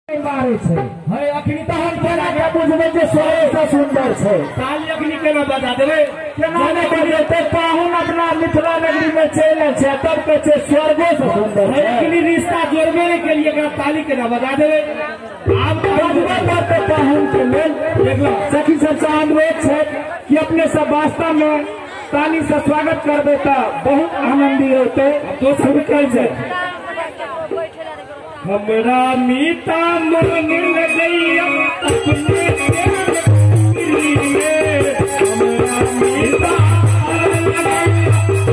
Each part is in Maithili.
मारे छै है अखनी तहन केना के बुझबै जे स्वर्ग से सुंदर छै। ताली अखनी केना बजा देबै? केना नहि बजेतै? पाहुन अपना मिथिला नगरी में चलि आयल छै, तब कहै छै स्वर्गो से सुंदर है छै। अखनी रिश्ता जोड़बे नहि केलिए, एकरा ताली केना बजा देबै? आब बजबे पड़तै पाहुन के लेल। देखलो सखी सबसे अनुरोध छै कि अपने सब वास्तव में ताली से स्वागत करबै तऽ बहुत आनंदी होतै। दोसर कहै छै हमरा मीता मन लगैया अपने में, हमरा मीता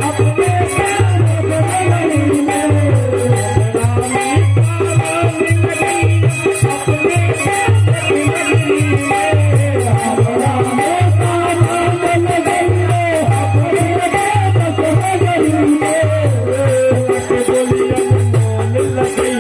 अपने में, हमरा मीता मन लगैया अपने में, हमरा मीता मन लगैया अपने में। बोलिया मन लगैया